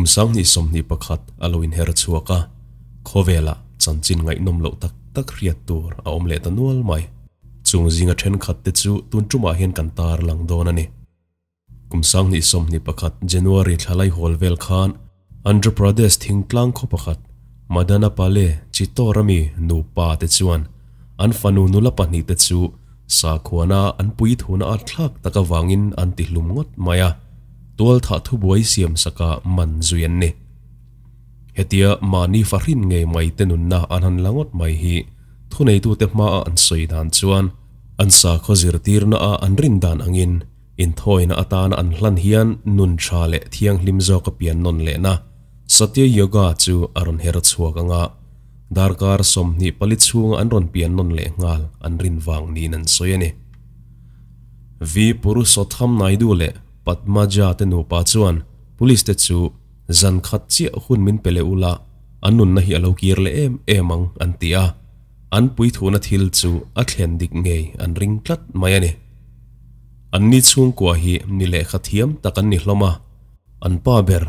Kum 2021 a lo inher chhuak a, khawvelah chanchin ngaihnawm loh tak tak hriat tur a awm leh ta nual mai. Chung zinga thenkhat te chu tun tumah hian kan tar lang dawn a ni. Kum 2021 January thla laihawl vel khan Andhra Pradesh thingtlang khaw pakhat Madanapalle Chittor ami nupa te chuan an fanu nula pahnih te chu Sakhuana an puithuna a thlak tak avangin an tihlum ngawt mai a, tualthah thubuai siam saka man zui an ni. Hetia mahni fahrin ngei mai te nunna an han la ngawt mai hi thuneitute hmaa an sawi dan chuan an sakhaw zirtirna a an rin dan angin inthawina atana an hlan hian nun tha leh thianghlim zawka pian nawn lehna Satya Yoga chu a rawn her chhuak ang a, darkar 24 chhunga an rawn pian nawn leh nghal an rin vang niin an sawi a ni. V Purushottam Naidu leh Padmaja te nupa chuan police te chu zan khat chiah hun min pe leh ula, an nunna hi a lo kir leh em em ang an ti a, an puithuna thil chu a thlen dik ngei an ring tlat mai a ni. Anni chhungkua hi mi lehkha thiam tak an ni hlawm a, an pa ber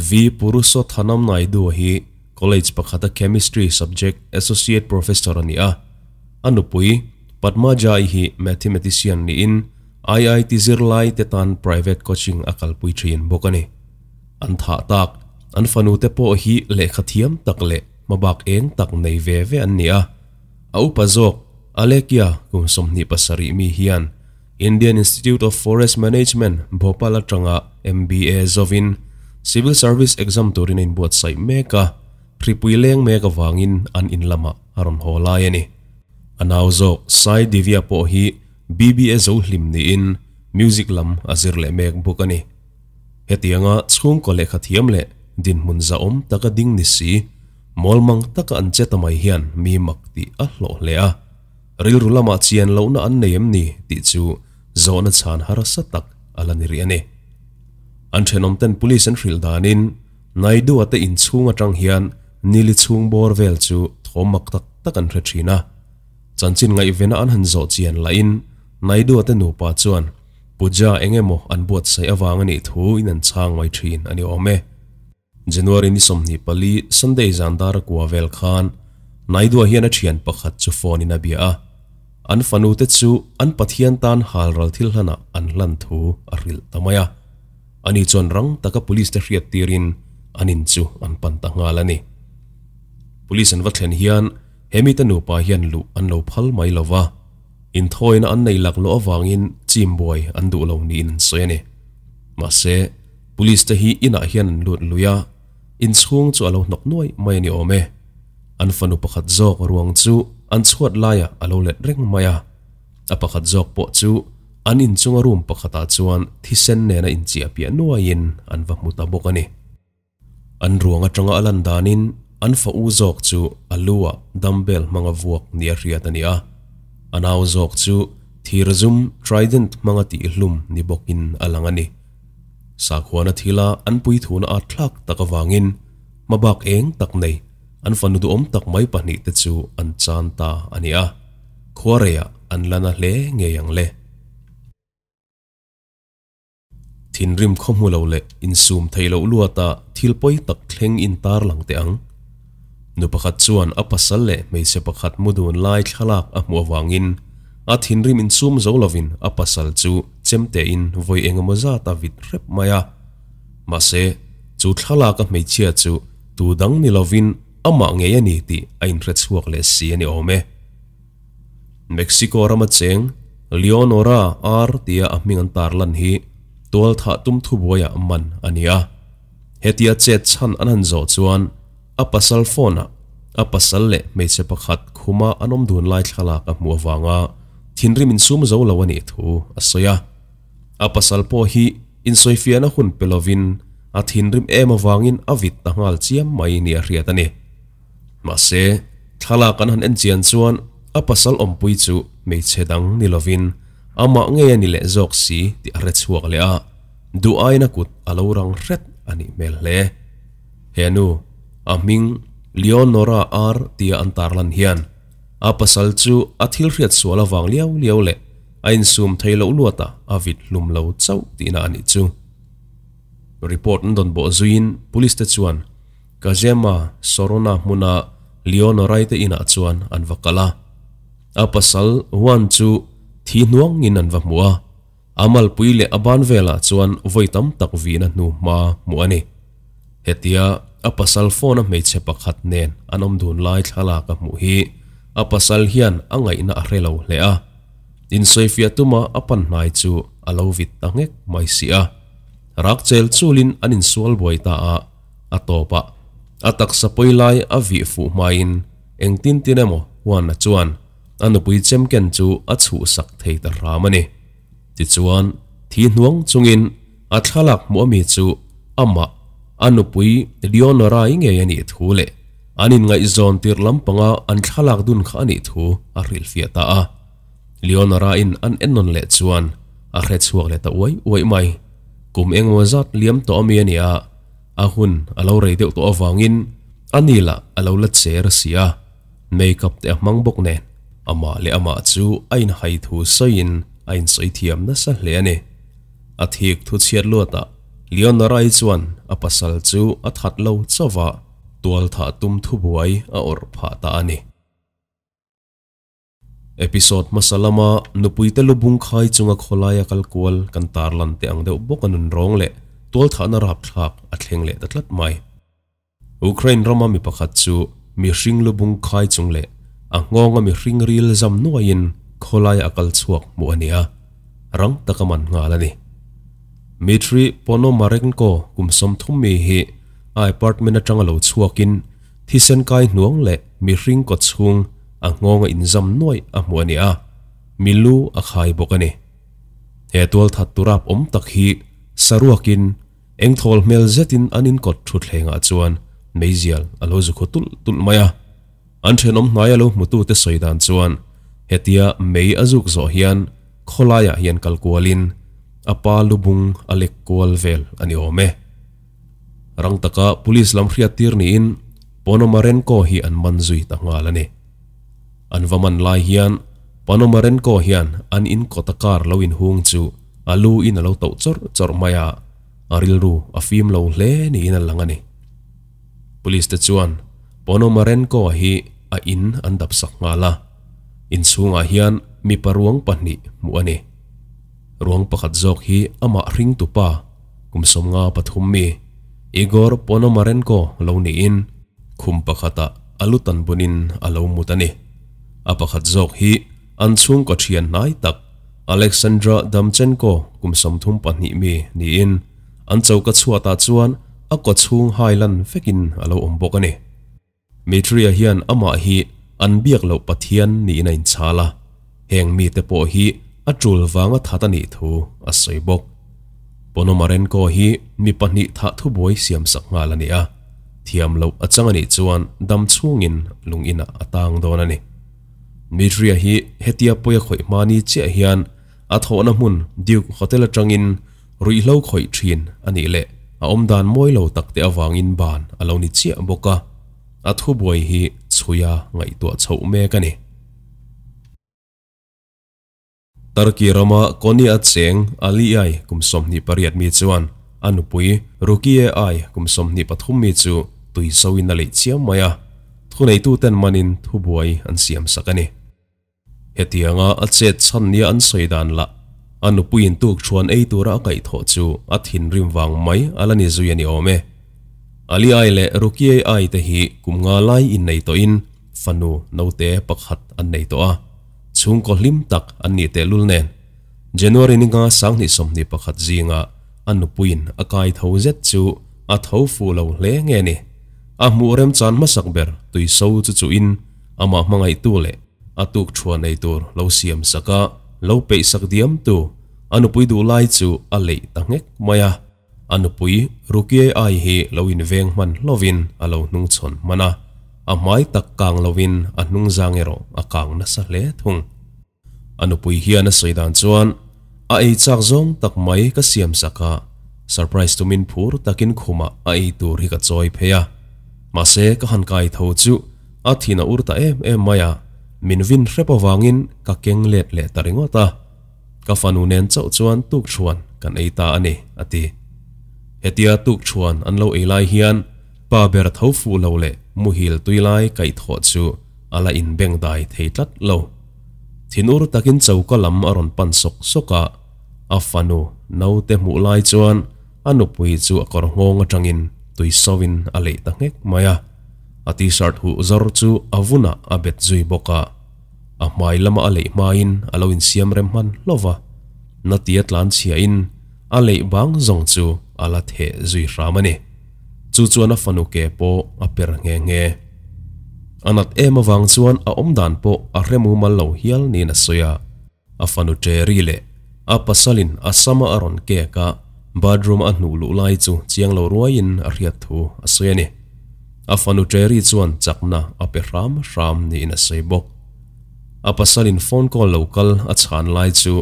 V Purushothanam Naidu hi college pakhata chemistry subject associate professor a ni a, a nupui Padmajai hi mathematician niin IIT zirlai te tan private coaching a kalpui thin bawk a ni. An thah tak, an fanu te pawh hi lehkha thiam tak leh hmabak eng tak nei ve ve an ni a. A upa zawk, Alekia kum 27 mi hian Indian Institute of Forest Management, Bhopal atanga MBA zovin Civil Service exam turin a inbuatsaih mek a, hripui leng mek avangin an in lamah a rawn haw lai a ni. A nau zawk Sai Divya pawh hi BBA zo hlim niin music lam a zir leh mek bawk a ni. Hetianga chhungkaw lehkha thiam leh dinhmun zahawm taka ding ni si, mawlmang taka an che ta mai hian mi mak tih a hlawh hle a. Rilru lamah chian lohna an nei em ni tih chu zawhna chhan harsa tak a la ni rih a ni. An thenawmten police an hrilh danin Naidu-a te inchhung atang hian nili chhung bawr vel chu thawm mak tak tak an hre thin a. Chanchin ngaihvena an han zawh chian lahin Naidu-a te nupa chuan puja eng emaw an buatsaih avang a nih thu in an chhang mai thin a ni awm e. January ni 24 Sunday zan dar a kua vel khan Naidu-a hian a thian pakhat chu phone in a bia a. An fanu te chu an Pathian tan halral thil hlanah an hlan thu a hrilh ta mai a. Ani chuan rang taka police te hriat tirin an in chu an pan ta nghal a ni. Police an va thlen hian he mite nupa hian luh an lo phal mai lo va, inthawina an nei laklawh avangin chim buai an duh lo niin an sawi a ni. Mahse, police te hi inah hian an lut lui a, inchhung chu a lo hnawk nuai mai a ni awm e. An fanu pakhat zawk ruang chu an chhuat laiah a lo let reng mai a, a pakhat zawk pawh chu an inchunga room pakhatah chuan thisen nena inchiah piah nuaiin an va hmu ta bawk a ni. An ruang atanga a lan danin an fa u zawk chu a lu-ah dumbbell hmanga vuak nia hriat a ni a, a nau zawk chu thir zum trident hmanga tihhlum ni bawkin a lang a ni. Sakhuana thila an puithuna at thlak tak avangin hmabak eng tak nei an fanu duhawm tak mai pahnih te chu an chan ta a ni a, khuareiah an la na hle ngei ang le. Thinrim khaw hmu lo leh insum theih loh luata thil pawi tak thleng in tar lang teh ang. Nu pakhat chuan a pasal leh hmeichhe pakhat mu dun lai thlalak a hmuh avangin a thinrim insum zo lovin a pasal chu chemtein vawi engemaw zat a vit hrep mai a. Mahse, chu thlalak a hmeichhia chu tu dang ni lovin amah ngei a ni tih a inhre chhuak leh si a ni awm e. Mexico rama cheng Leonora R tia a hming an tarlan hi tualthah tum thubuaiah man a ni a. Hetia chet chhan an han zawh chuan a pasal phone ah a pasal leh hmeichhe pakhat khuma an awm dun lai thlalak a hmuh avanga thinrim insum zo lo a nih thu a sawi a. A pasal pawh hi insawifiahna hun pe lovin a thinrim em avangin a vit ta nghal chiam mai nia hriat a ni. Mahse, thlalak an han en chian chuan a pasal awmpui chu hmeichhe dang ni lovin amah ngei a ni leh zawk si tih a hre chhuak leh a, duh aiin a kut a lo rang hret a nih hmel hle. He nu, a hming Leonora R tia an tarlan hian a pasal chu a thil hriat sual avang liau liau leh a insum thei loh luatah a vit hlum lo chauh tihna a nih chu. Report an dawn bawh zuiin police te chuan Kazema Sorona hmuna Leonorai te inah chuan an va kal a. A pasal Juan chu thi hnuangin an va hmu a, a malpui leh a ban velah chuan vawi tam tak vihna hnu hma hmuh a ni. Hetia a pasal phone a hmeichhe pakhat nen an awm dun lai thlalak a hmuh hi a pasal hian a ngaihna a hre lo hle a. Insawifiah tuma a pan hnai chu a lo vit ta nghek mai si a. Rak chel chulin an insual buai ta a, a tawpah a taksa pawi lai a vih fuh hmain engtin tin emaw Juan-a chuan a nupui chemken chu a chhuhsak thei ta hram a ni. Tichuan, thi hnuang chungin a thlalak hmuh ami chu amah, a nupui Leonora-i ngei a nih thu leh an inngaihzawn tirh lampanga an thlalak dun kha a nih thu a hrilhfiah ta a. Leonora-in an ennawn leh chuan a hre chhuak leh ta uai uai mai. Kum engemaw zat liam tawh ami a ni a, a hun a lo rei deuh tawh avangin a ni lah a lo la cher si a. Makeup te a hmang bawk nen, amah leh amah chu a inhai thu sawiin a insawi thiam nasa hle a ni. A thik thu chhiat luatah Leonora-i chuan a pasal chu a that lo chauh a, tual thah tum thubuai a awrh phah ta a ni. Episode hmasa lama nupuite lu bung khai chunga khawlaia kal kual kan tarlan te ang deuh bawk a nun rawng leh tual thahna rapthlak a thleng leh ta tlat mai. Ukraine rama mi pakhat chu mihring lu bung khai chung leh a nghawnga mihring ril zam nuaiin khawlaia a kal chhuak hmuh a ni a, rang taka man nghal a ni. Dmitry Ponomarenko kum 30 mi hi a apartment atanga lo chhuakin thisen kai hnuang leh mihring kaw chhung a nghawnga inzam nuaih a hmuh a ni a, mi lu a khai bawk a ni. He tualthat turap awm tak hi saruakin Eng thawl hmel zetin an inkawt thutthlengah chuan meizial a lo zu khaw tulh tulh mai a. An thenawm hnaia lo hmutute sawi dan chuan hetia mei a zuk zawh hian khawlaiah hian kal kualin a pa lubung a lek kual vel a ni awm e. Rang taka police lam hriattir niin Ponomarenko hi an man zui ta nghal a ni. An va man lai hian Ponomarenko hian an inkawta car lo inhung chu A lu in a lo tauh chawrh chawrh mai a, a rilru a fim lo hle niin a lang a ni. Police te chuan Ponomarenko-a hi a in an dap sak nghal a, inchhungah hian mipa ruang pahnih hmuh a ni. Ruang pakhat zawk hi amah hringtupa kum 53 mi Igor Ponomarenko lo niin khum pakhatah a lu tan bunin a lo mut a ni. A pakhat zawk hi An chhungkaw thian hnai tak Alexandra Damchenko kum 32 mi niin an choka chhuatah chuan a kaw chhung hai lan vekin a lo awm bawk a ni. Mitria hian amah hi an biak loh Pathian niin a inchhal a, heng mite pawh hi a tul vanga that a nih thu a sawi bawk. Ponomarenko hi mi pahnih thah thubuai siamsak nghal a ni a, thiam loh a chang a nih chuan dam chhungin lung inah a tang dawn a ni. Mitria hi hetia pawi a khawih hma ni chiah hian a thawhna hmun Duke Hotel atangin ruihhlo khawih thin a nih leh a awmdan mawi lo tak te avangin ban a lo ni chiah bawk a, a thubuai hi chhuia ngaihtuah chhoh mek a ni. Turkey rama Konya cheng Ali Ay kum 28 mi chuan a nupui Rukiye Ay kum 23 mi chu tui zoin a leih chiam mai a, thuneituten manin thubuai an siam sak a ni. Hetianga a chet chhan nia an sawi dan lah a nupuiin tuk thuan ei tura a kaihthawh chu a thinrim vang mai a la ni zui a ni awm e. Ali Ay leh Rukiye Ay te hi kum nga lai innei tawhin fanu naute pakhat an nei tawh a. Chhungkaw hlim tak an nih tehlul nen, January ni nga 2021 zinga a nupuiin a kai tho zet chu a tho fuh lo hle nge ni. A hmuh remchan hmasak ber tui so chu chuhin amah hmangaihtu leh a tuk thuah nei tur lo siam sak a, lo peih sak diamtu a nupui duh lai chu a leih ta nghek mai a. A nupui Rukiai ai hi lo inveng hman hlovin a lo hnungchhawn hman a, a hmai tak kang lovin a hnungzang erawh a kang nasa hle thung. A nupui hian a sawi dan chuan, A ei chak zawng tak mai ka siam sak a, surprise tumin phur takin khumah a ei tur hi ka chawi phei a. Mahse ka han kai tho chu a thin a ur ta em em mai a, min vin hrep avangin ka keng let leh ta ringawt a. Ka fanu nen chauh chuan tuk thuan kan ei ta a ni, a ti. Hetia tukṭhuan an lo ei lai hian pa ber tho fuh lo leh muhil tui lai kaihthawh chu a la inbengdai thei tlat lo. Thinur takin choka lam a rawn pan sawk sawk a, a fanu naute hmuh lai chuan a nupui chu a kawr nghawng atangin tui sovin a leih ta nghek mai a, a t-shirt huh zawr chu a vunah a bet zui bawk a, a hmai lama a leih hmain a lo insiam rem hman hlauh va, natia tlan chhiahin a leih bang zawng chu a la theh zui hram a ni. Chu chuan a fanu ke pawh a per nghe nghe. A nat em avang chuan a awm dan pawh a hre mumal lo hial niin a sawi a. A fanu Terry leh a pasalin a sama a rawn kek a, bathroom a hnuh luh lai chu chiang lo ruaiin a hriat thu a sawi a ni. A fanu Terry chuan chakna a pe hram hram niin a sawi bawk. A pasalin phone call lo kal a chhan lai chu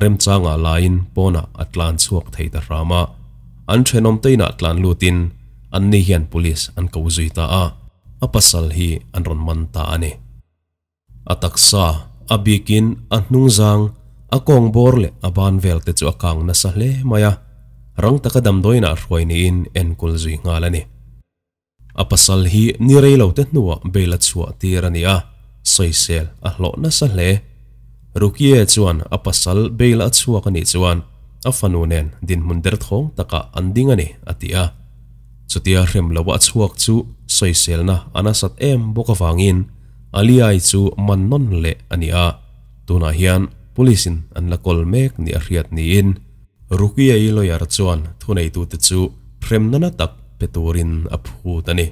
remchangah laiin pawnah a tlan chhuak thei ta hram a. An thenawm te inah tlan lutin anni hian police an ko zui ta a, a pasal hi an rawn man ta a ni. A taksa, a bikin a hnungzang, a kawng bawr leh a ban vel te chu a kang nasa hle mai a, rang taka damdawiinah hruai niin enkawl zui nghal a ni. A pasal hi ni rei lo te hnuah bail a chhuah tir a ni a, sawisel a hlawh nasa hle. Rukie chuan a pasal bail a chhuak a nih chuan a fanu nen dinhmun derthawng takah an ding a ni, a ti a. Chutia hrem lo a chhuak chu sawiselna a nasat em bawk avangin Aliai chu man nawn leh a ni a, tunah hian police in an la kawl mek ni a hriat niin Rukiei lawyer chuan thuneitute chu hremna na tak pe turin a phut a ni.